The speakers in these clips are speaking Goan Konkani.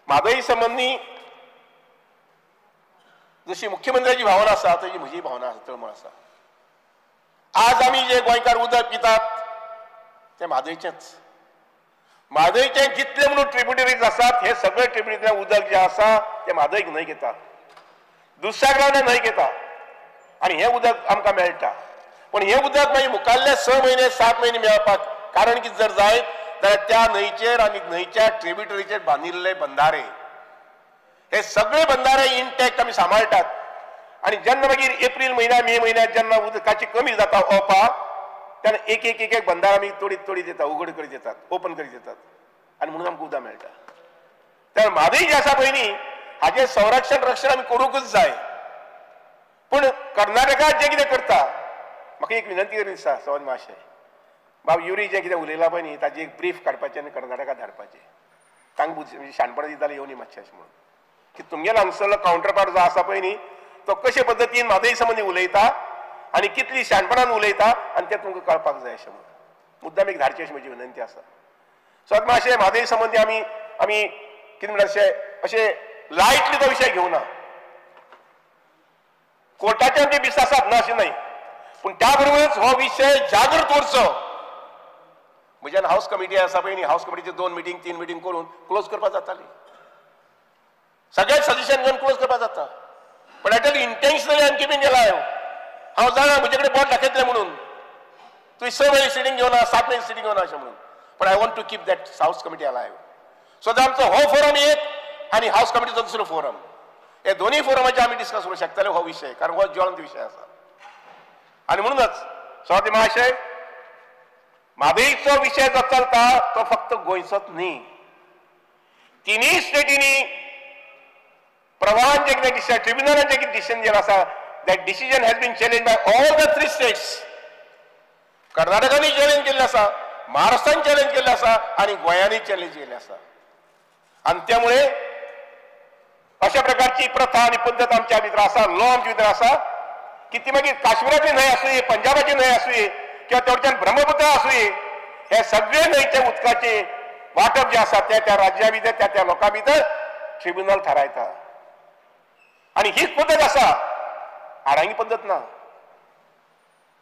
म्हादय संबंदी जशी मुख्यमंत्र्याची भावना आसा तशी म्हजी भावना आसा, तळमळ आसा. आज आमी जे गोंयकार उदक पितात तें म्हादयचेंच. म्हादयचे जितले म्हणून ट्रिब्युटरीज आसात हे सगळे ट्रिब्युटरींतलें उदक जें आसा तें म्हादयक न्हंयक येता, दुधसागरान न्हंयक येता आनी हें उदक आमकां मेळटा. पूण हें उदक मागीर मुखाल्ले 6 म्हयने 7 म्हयने मेळपाक कारण कितें जर जायत जाल्यार त्या न्हंयचेर आनी न्हंयच्या ट्रिब्युटरीचेर बांदिल्ले बंधारे, हे सगळे बंधारे इंटॅक्ट आमी सांबाळटात. आनी जेन्ना मागीर एप्रील म्हयन्या मे म्हयन्यात जेन्ना उदकाची कमी जाता ओपाक तेन्ना एक एक एक एक बंधार आमी तोडीत तोडीत येता, उगड करीत येतात, ओपन करीत येतात आनी म्हणून आमकां उदक मेळटा. तर म्हादय जें आसा पळय न्ही हाजें संरक्षण रक्षण आमी करूंकच जाय. पूण कर्नाटकांत जें कितें करता, म्हाका एक विनंती करीन दिसता सवाज महाशय, बाब युरी जें कितें उलयलां पळय न्ही ताजी एक ब्रीफ काडपाचें आनी कर्नाटका धाडपाचें. तांकां शाणपणां दिताले येवनी मातशें अशें म्हणून की तुमगेलो हांगसरलो कावंटरपार्ट जो आसा पळय न्ही तो कशे पद्दतीन म्हादय संबंदी उलयता आनी कितली शाणपणान उलयता आनी तें तुमकां कळपाक जाय अशें म्हणून मुद्दाम एक धाडची अशी म्हजी विनंती आसा. सो मातशें म्हादय संबंदी आमी आमी कितें म्हणटा अशें अशें लायटली तो विशय घेवना. कोर्टाचे आमचे विस आसात ना अशें न्हय, पूण त्या बरोबरच हो विशय जागृत उरचो. म्हज्यान हावस कमिटी आसा पळय न्ही, हावस कमिटीचे 2 मिटींग 3 मिटींग करून क्लोज करपाक जाताली, सगळें सजेशन घेवन क्लोज करपाक जाता. पण I tell intentionally I am keeping alive. हांव जाणा म्हजे कडेन बोट दाखयतलें म्हणून तुवें 6 म्हयने सिटींग घेवना, 7 म्हयने सिटींग घेवना अशें म्हणून, पण I want to keep that house committee alive. So आमचो हो फोरम एक आनी हावस कमिटीचो दुसरो फोरम, हे दोनूय फोरमाचेर आमी डिस्कस करूंक शकतले हो विशय, कारण हो ज्वलंत विशय आसा. आनी म्हणूनच सभापती महाशय, म्हादयचो विशय जो चलता तो फक्त गोंयचोच न्ही, तिनूय स्टेटींनी प्रवाहान जे कितें डिसिजन, ट्रिब्युनलान जे कितें डिसिजन जें आसा that decision has been challenge by all the 3 states. कर्नाटकांनी challenge केल्लें आसा, महाराष्ट्रान चॅलेंज केल्लें आसा आनी गोंयांनी चॅलेंज केल्लें आसा. आनी त्यामुळे अशा प्रकारची प्रथा आनी पद्दत आमच्या भितर आसा, लॉ आमच्या भितर आसा की ती मागीर काश्मीराची न्हंय आसुये, पंजाबाची न्हंय आसुये किंवा तेवटेच्यान ब्रह्मपुत्र आसुये, हे सगळे न्हंयचे उदकाचे वांटप जें आसा त्या त्या राज्या भितर त्या त्या लोकां भितर ट्रिब्युनल थारायता. आनी हीच पद्दत आसा, आडांगी पद्दत ना,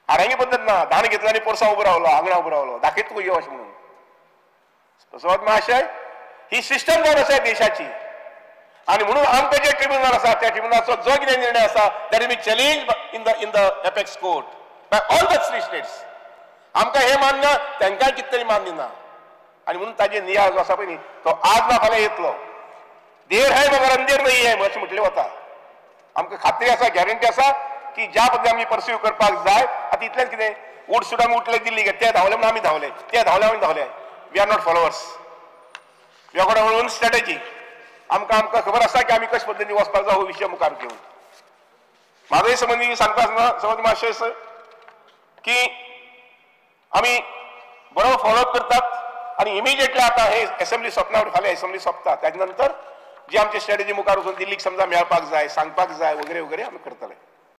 आडांगी पद्दत ना. धान घेतलो आनी पोरसा उबो रावलो, आंगणा उबो रावलो, दाखयत तुका यो अशें म्हणून. सभापती महाशय, ही सिस्टम जावन आसा देशाची आनी म्हणून आमकां जे ट्रिब्युनल आसा त्या ट्रिब्युनलाचो जो कितें निर्णय आसा that is be challenge in the apex court by all the 3 states. आमकां हें मान्य, तांकांय कितें तरी मान्य ना आनी म्हणून ताजे नियाळ जो आसा पळय न्ही तो आज ना फाल्यां येतलो. देर है मगर अंधेर नहीं है अशें म्हटलें वता. आमकां खात्री आसा, गॅरंटी आसा की ज्या पद्दतीन आमी परस्यू करपाक जाय. आतां इतलेंच कितें उठसूट आमी उठले दिल्ली, ते धांवले म्हणून आमी धांवले, ते धांवले आमी धांवले. We are not followers, we are got our own strategy. आमकां आमकां खबर आसा की आमी कशे पद्दतीन वचपाक जाय हो विशय मुखार घेवन. म्हादय संबंदी सांगता आसतना सभापती महाशय की आमी बरो फॉलोअप करतात आनी इमिजिएटली आतां हे एसेंब्ली सोंपना, फाल्यां एसेंब्ली सोंपता ताजे नंतर जी आमची स्ट्रॅटेजी मुखार वचून दिल्लीक समजा मेळपाक जाय, सांगपाक जाय वगैरे वगैरे आमी करतले.